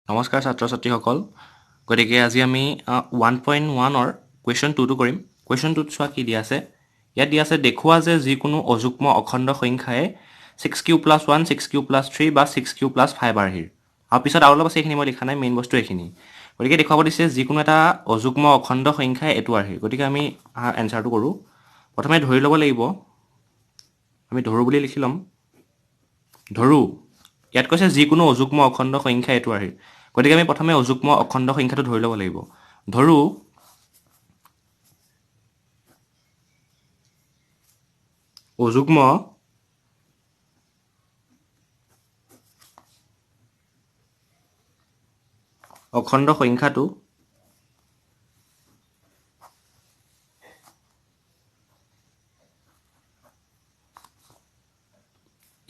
নমস্কাৰ ছাত্ৰ ছাত্ৰীসকল। গতিকে আজি আমি 1.1ৰ কুৱেশ্যন 2টো কৰিম। কুৱেশ্যন 2ত চোৱা কি দিয়া আছে। ইয়াত দিয়া আছে দেখুওৱা যে যিকোনো অযুগ্ম অখণ্ড সংখ্যাই 6q + 1, 6q + 3 বা 6q + 5 আৰ্হিৰ। আৰু পিছত আৰু অলপ আছে, এইখিনি মই লিখা নাই, মেইন বস্তু এইখিনি। গতিকে দেখুৱাব দিছে যিকোনো এটা অযুগ্ম অখণ্ড সংখ্যাই এইটো আৰ্হিৰ। গতিকে আমি এনচাৰটো কৰোঁ। প্ৰথমে ধৰি ল'ব লাগিব, আমি ধৰোঁ বুলি লিখি ল'ম। ধৰোঁ, ইয়াত কৈছে যিকোনো অযুগ্ম অখণ্ড সংখ্যা এইটো আৰ্হিৰ। গতিকে আমি প্ৰথমে অযুগ্ম অখণ্ড সংখ্যাটো ধৰি ল'ব লাগিব। ধৰোঁ অযুগ্ম অখণ্ড সংখ্যাটো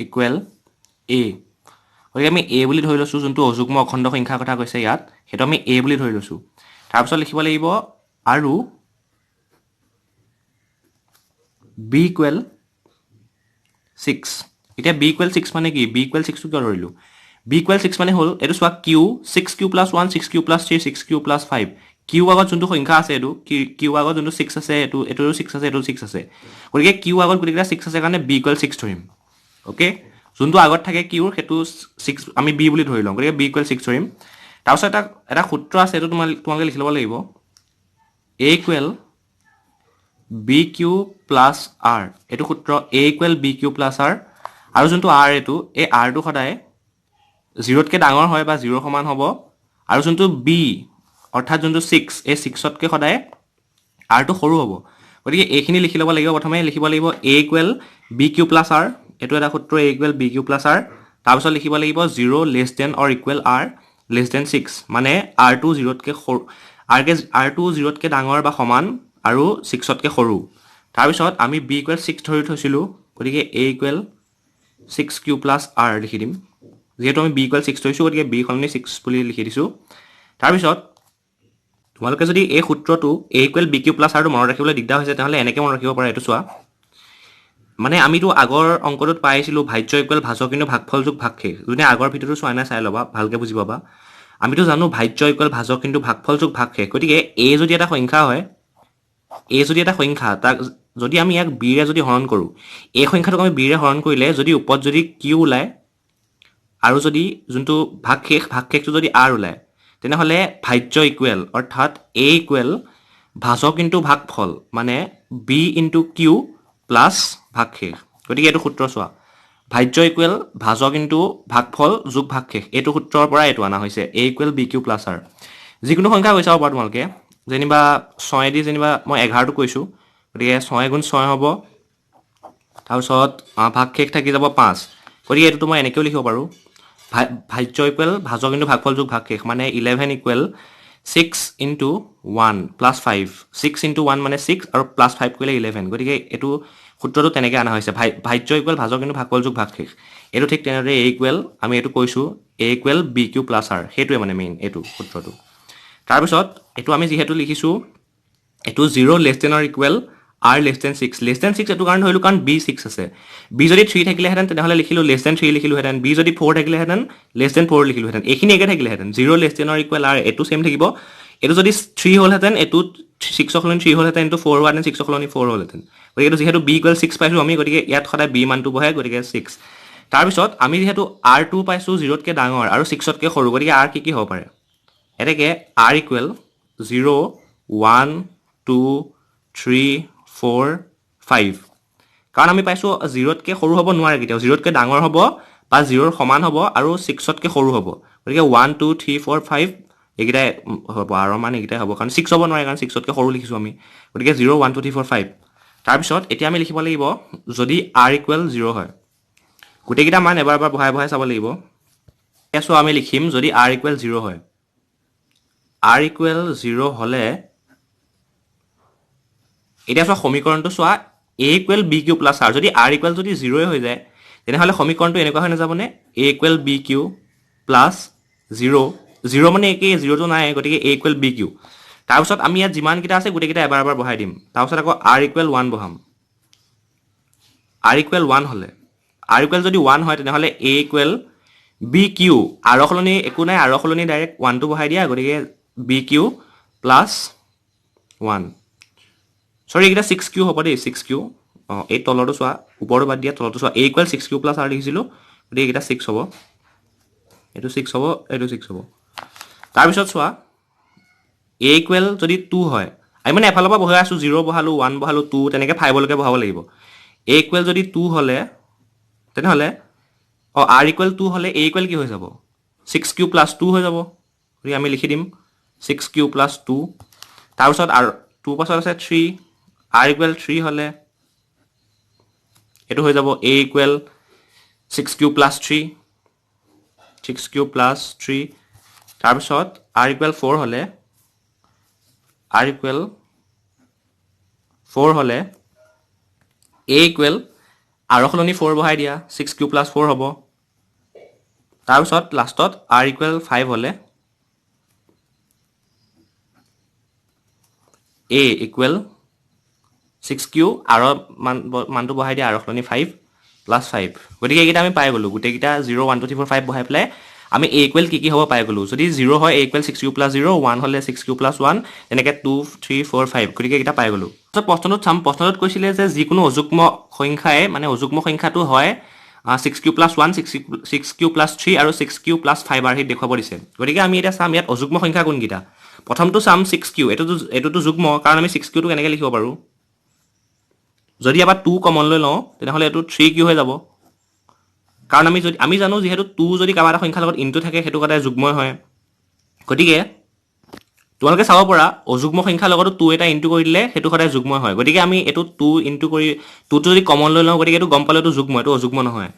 ইকুৱেল এ। গতিকে আমি এ বুলি ধৰি লৈছোঁ, যোনটো অযুগ্ম অখণ্ড সংখ্যাৰ কথা কৈছে ইয়াত, সেইটো আমি এ বুলি ধৰি লৈছোঁ। তাৰপিছত লিখিব লাগিব আৰু বি ইকুৱেল 6। এতিয়া বি ইকুৱেল 6 মানে কি? বি ইকুৱেল 6টো কিয় ধৰিলোঁ? বি ইকুৱেল 6 মানে হ'ল এইটো চোৱা, Q 6q + 1, 6q + 3, 6q + 5। Q আগত যোনটো সংখ্যা আছে, এইটো কিউ আগত যোনটো 6 আছে, এইটো 6 আছে, এইটো 6 আছে। গতিকে কিউ আগত গোটেইকেইটা 6 আছে কাৰণে বি ইকুৱেল 6 ধৰিম। অ'কে, যোনটো আগত থাকে কিউৰ সেইটো 6 আমি বি বুলি ধৰি লওঁ। গতিকে বি ইকুৱেল 6 ধৰিম। তাৰপিছত এটা সূত্ৰ আছে, এইটো তোমালোকে লিখি ল'ব লাগিব। A equal B Q plus R, এইটো সূত্ৰ A equal B Q plus R. আৰু যোনটো আৰ, এইটো এই আৰটো সদায় জিৰ'তকৈ ডাঙৰ হয় বা জিৰ' সমান হ'ব। আৰু যোনটো বি অৰ্থাৎ যোনটো 6, এই 6তকৈ সদায় আৰটো সৰু হ'ব। গতিকে এইখিনি লিখি ল'ব লাগিব। প্ৰথমে লিখিব লাগিব A equal B Q plus R, এইটো এটা সূত্ৰ A equal B Q plus R. তাৰপিছত লিখিব লাগিব 0 less than or equal R less than 6, মানে আৰটো জিৰ'তকৈ সৰু, আৰটো জিৰ'তকৈ ডাঙৰ বা সমান আৰু 6তকৈ সৰু। তাৰপিছত আমি বি ইকুৱেল 6 ধৰি থৈছিলোঁ, গতিকে A equal 6q plus R লিখি দিম। যিহেতু আমি বি ইকুৱেল 6 ধৰিছোঁ, গতিকে বি সলনি 6 বুলি লিখি দিছোঁ। তাৰপিছত তোমালোকে যদি এই সূত্ৰটো A equal B Q plus আৰটো মনত ৰাখিবলৈ দিগদাৰ হৈছে, তেনেহ'লে এনেকৈ মনত ৰাখিব পাৰা। এইটো চোৱা, মানে আমিতো আগৰ অংকটোত পাই আহিছিলোঁ ভাজ্য ইকুৱেল ভাজক ইনটু ভাগফল যোগ ভাগশেষ। যোনে আগৰ ভিডিঅ'টো চোৱা নাই চাই ল'বা, ভালকৈ বুজি পাবা। আমিতো জানো ভাজ্য ইকুৱেল ভাজক ইনটু ভাগফল যোগ ভাগশেষ। গতিকে এ যদি এটা সংখ্যা হয়, এ যদি এটা সংখ্যা, তাক যদি আমি ইয়াক বিৰে যদি হৰণ কৰোঁ, এই সংখ্যাটোক আমি বিৰে হৰণ কৰিলে যদি ওপৰত যদি কিউ ওলায় আৰু যদি যোনটো ভাগশেষ, ভাগশেষটো যদি আৰ ওলায়, তেনেহ'লে ভাজ্য ইকুৱেল অৰ্থাৎ এ ইকুৱেল ভাজক ইনটু ভাগফল মানে বি ইনটু কিউ প্লাছ ভাগশেষ। গতিকে এইটো সূত্ৰ চোৱা, ভাজ্য ইকুৱেল ভাজক ইনটু ভাগফল যোগ ভাগশেষ, এইটো সূত্ৰৰ পৰা এইটো অনা হৈছে A equal B Q plus R. যিকোনো সংখ্যা কৈ চাব পাৰা তোমালোকে, যেনিবা 6 দি যেনিবা মই 11টো কৈছোঁ, গতিকে 6 গুণ 6 হ'ব, তাৰপিছত ভাগশেষ থাকি যাব 5। গতিকে এইটোতো মই এনেকৈও লিখিব পাৰোঁ, ভাজ্য ইকুৱেল ভাজক ইনটু ভাগফল যোগ ভাগশেষ মানে 11 ইকুৱেল 6 ইনটু 1 প্লাছ 5, 6 ইনটু 1 মানে 6 আৰু প্লাছ 5 কৰিলে 11। গতিকে এইটো সূত্ৰটো তেনেকৈ অনা হৈছে, ভাজ্য ইকুৱেল ভাজক ইনটু ভাগফল যোগ ভাগশেষ। এইটো ঠিক তেনেদৰে এ ইকুৱেল আমি এইটো কৈছোঁ A equal B Q plus R, সেইটোৱে মানে মেইন এইটো সূত্ৰটো। তাৰপিছত এইটো আমি যিহেতু লিখিছোঁ, এইটো 0 less than or equal R less than 6, less than 6 এইটো কাৰণ ধৰিলোঁ কাৰণ বি 6 আছে। বি যদি 3 থাকিলেহেঁতেন তেনেহ'লে লিখিলোঁ লেছ দেন 3 লিখিলোহেঁতেন, বি যদি 4 থাকিলেহেঁতেন লেছ দেন 4 লিখিলোহেঁতেন, এইখিনি একে থাকিলেহেঁতেন। 0 less than or equal R এইটো ছেম থাকিব। এইটো যদি 3 হ'লহেঁতেন, এইটো 6ৰ সলনি 3 হ'লহেঁতেন, এইটো 4 হোৱাহেঁতেন 6ৰ সলনি 4 হ'লহেঁতেন। গতিকে এইটো যিহেতু বি ইকুৱেল 6 পাইছোঁ আমি, গতিকে ইয়াত সদায় বি মানটো বহে, গতিকে 6। তাৰপিছত আমি যিহেতু আৰটো পাইছোঁ জিৰ'তকৈ ডাঙৰ আৰু 6তকৈ সৰু, গতিকে আৰ কি কি হ'ব পাৰে? এতেকে আৰ ইকুৱেল 0 1 2 3 4 5, কাৰণ আমি পাইছোঁ জিৰ'তকৈ সৰু হ'ব নোৱাৰে কেতিয়াও, জিৰ'তকৈ ডাঙৰ হ'ব বা জিৰ'ৰ সমান হ'ব আৰু 6তকৈ সৰু হ'ব। গতিকে 1 2 3 4 5 এইকেইটাই হ'ব, আৰৰ মান এইকেইটাই হ'ব, কাৰণ 6 হ'ব নোৱাৰে, কাৰণ 6তকৈ সৰু লিখিছোঁ আমি। গতিকে 0 1 2 3 4 5। তাৰপিছত এতিয়া আমি লিখিব লাগিব যদি আৰ ইকুৱেল 0 হয়, গোটেইকেইটা মান এবাৰ এবাৰ বহাই বহাই চাব লাগিব। এতিয়া চোৱা আমি লিখিম যদি আৰ ইকুৱেল 0 হয়, আৰ ইকুৱেল 0 হ'লে এতিয়া চোৱা সমীকৰণটো চোৱা A equal B Q plus R, যদি আৰ ইকুৱেল যদি 0 হৈ যায় তেনেহ'লে সমীকৰণটো এনেকুৱা হৈ নাযাবনে? A equal B Q plus 0, 0 মানে একেই, জিৰ'টো নাই, গতিকে এ ইকুৱেল বি কিউ। তাৰপিছত আমি ইয়াত যিমানকেইটা আছে গোটেইকেইটা এবাৰ এবাৰ বহাই দিম। তাৰপিছত আকৌ আৰ ইকুৱেল 1 বহাম। আৰ ইকুৱেল 1 হ'লে, আৰ ইকুৱেল যদি 1 হয় তেনেহ'লে এ ইকুৱেল বি কিউ, আৰৰ সলনি একো নাই, আৰৰ সলনি ডাইৰেক্ট ওৱানটো বহাই দিয়া, গতিকে বি কিউ প্লাছ ওৱান। চৰি, এইকেইটা ছিক্স কিউ হ'ব দেই, ছিক্স কিউ। অঁ, এই তলৰটো চোৱা, ওপৰটো বাদ দিয়া, তলৰটো চোৱা। A equal six Q plus R লিখিছিলোঁ, গতিকে এইকেইটা ছিক্স হ'ব, এইটো ছিক্স হ'ব, এইটো ছিক্স হ'ব। তাৰপিছত চোৱা, এ ইকুৱেল যদি টু হয়, আমি মানে এফালৰ পৰা বহাই আছোঁ, জিৰ' বহালোঁ, ওৱান বহালোঁ, টু, তেনেকৈ ফাইভলৈকে বহাব লাগিব। এ ইকুৱেল যদি টু হ'লে তেনেহ'লে, অঁ, আৰ ইকুৱেল টু হ'লে এ ইকুৱেল কি হৈ যাব? ছিক্স কিউ প্লাছ টু হৈ যাব। গতিকে আমি লিখি দিম ছিক্স কিউ প্লাছ টু। তাৰপিছত আৰ টু পাছত আছে থ্ৰী, আৰ ইকুৱেল থ্ৰী হ'লে এইটো হৈ যাব A equal six Q plus three, six Q plus three. তাৰপিছত আৰ ইকুৱেল ফ'ৰ হ'লে, আৰ ইকুৱেল ফ'ৰ হ'লে এ ইকুৱেল আৰৰ সলনি ফ'ৰ বহাই দিয়া, ছিক্স কিউ প্লাছ ফ'ৰ হ'ব। তাৰপিছত লাষ্টত আৰ ইকুৱেল ফাইভ হ'লে এ ইকুৱেল ছিক্স কিউ, আৰৰ মানটো বহাই দিয়া, আৰৰ সলনি ফাইভ প্লাছ ফাইভ। গতিকে এইকেইটা আমি পাই গ'লোঁ, গোটেইকেইটা 0 1 2 3 4 5 বহাই পেলাই আমি এ ইকুৱেল কি কি হ'ব পাই গ'লোঁ। যদি জিৰ' হয় A equal six Q plus zero, one হ'লে ছিক্স কিউ প্লাছ ওৱান, তেনেকৈ 2 3 4 5, গতিকে এইকেইটা পাই গ'লোঁ। তাৰপিছত প্ৰশ্নটোত চাম, প্ৰশ্নটোত কৈছিলে যে যিকোনো অযুগ্ম সংখ্যাই, মানে অযুগ্ম সংখ্যাটো হয় six Q plus one, six Q plus three আৰু ছিক্স কিউ প্লাছ ফাইভ আৰ্হিত দেখুৱাব দিছে। গতিকে আমি এতিয়া চাম ইয়াত অযুগ্ম সংখ্যা কোনকেইটা। প্ৰথমটো চাম ছিক্স কিউ, এইটোতো যুগ্ম, কাৰণ আমি ছিক্স কিউটো কেনেকৈ লিখিব পাৰোঁ, যদি এবাৰ টু কমন লৈ লওঁ তেনেহ'লে এইটো থ্ৰী কিউ হৈ যাব, কাৰণ আমি জানো যিহেতু টু যদি কাৰোবাৰ এটা সংখ্যাৰ লগত ইনটু থাকে সেইটো সদায় যুগ্মই হয়। গতিকে তোমালোকে চাব পাৰা অযুগ্ম সংখ্যাৰ লগতো টু এটা ইনটু কৰি দিলে সেইটো সদায় যুগ্মই হয়। গতিকে আমি এইটো টু ইনটু কৰি টুটো যদি কমন লৈ লওঁ, গতিকে এইটো গম পালে এইটো যুগ্ম, এইটো অযুগ্ম নহয়।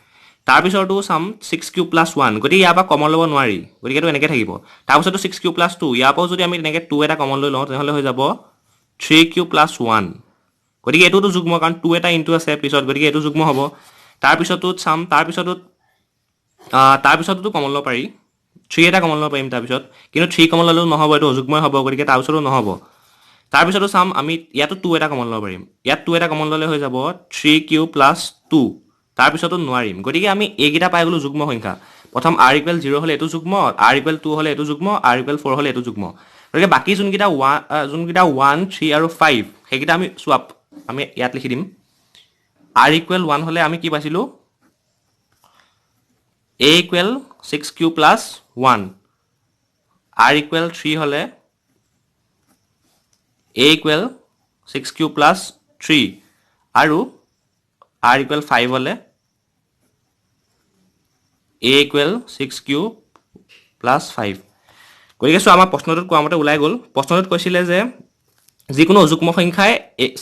তাৰপিছৰটো চাম ছিক্স কিউ প্লাছ ওৱান, গতিকে ইয়াৰ পৰা কমন ল'ব নোৱাৰি, গতিকে এইটো এনেকৈ থাকিব। তাৰপিছতো ছিক্স কিউ প্লাছ টু, ইয়াৰ পৰাও যদি আমি তেনেকৈ টু এটা কমন লৈ লওঁ তেনেহ'লে হৈ যাব থ্ৰী কিউ প্লাছ ওৱান, গতিকে এইটোতো যুগ্ম, কাৰণ টু এটা ইনটু আছে পিছত, গতিকে এইটো যুগ্ম হ'ব। তাৰপিছতোত চাম, তাৰপিছতোতো কমন ল'ব পাৰি, থ্ৰী এটা কমন ল'ব পাৰিম তাৰপিছত, কিন্তু থ্ৰী কমন ল'লেও নহ'ব, এইটো অযুগ্মই হ'ব, গতিকে তাৰপিছতো নহ'ব। তাৰপিছতো চাম আমি ইয়াতো টু এটা কমন ল'ব পাৰিম, ইয়াত টু এটা কমন ল'লে হৈ যাব থ্ৰী কিউ প্লাছ টু, তাৰপিছতো নোৱাৰিম। গতিকে আমি এইকেইটা পাই গ'লোঁ যুগ্ম সংখ্যা। প্ৰথম আৰ ইকুৱেল জিৰ' হ'লে এইটো যুগ্ম, আৰ ইকুৱেল টু হ'লে এইটো যুগ্ম, আৰ ইকুৱেল ফ'ৰ হ'লে এইটো যুগ্ম। গতিকে বাকী যোনকেইটা ওৱান থ্ৰী আৰু ফাইভ সেইকেইটা আমি চোৱা, আমি ইয়াত লিখি দিম। আৰ ইকুৱেল ওৱান হ'লে আমি কি পাইছিলোঁ, A equal six Q plus one, R equal three হ'লে A equal six Q plus three, আৰু আৰ ইকুৱেল ফাইভ হ'লে A equal six Q plus five. গতিকে চোৱা, আমাৰ প্ৰশ্নটোত কোৱা মতে ওলাই গ'ল। প্ৰশ্নটোত কৈছিলে যে যিকোনো অযুগ্ম সংখ্যাই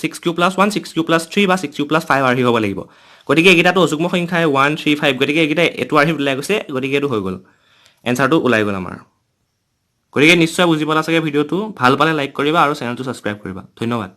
six Q plus one, six Q plus three বা ছিক্স কিউ প্লাছ ফাইভ আৰ্হি হ'ব লাগিব। গতিকে এইকেইটাটো অযুগ্ম সংখ্যাই ওৱান থ্ৰী ফাইভ, গতিকে এইকেইটা এইটো আৰ্হি ওলাই গৈছে, গতিকে এইটো হৈ গ'ল, এনচাৰটো ওলাই গ'ল আমাৰ। গতিকে নিশ্চয় বুজি পালা চাগে ভিডিঅ'টো। ভাল পালে লাইক কৰিবা আৰু চেনেলটো ছাবস্ক্ৰাইব কৰিবা। ধন্যবাদ।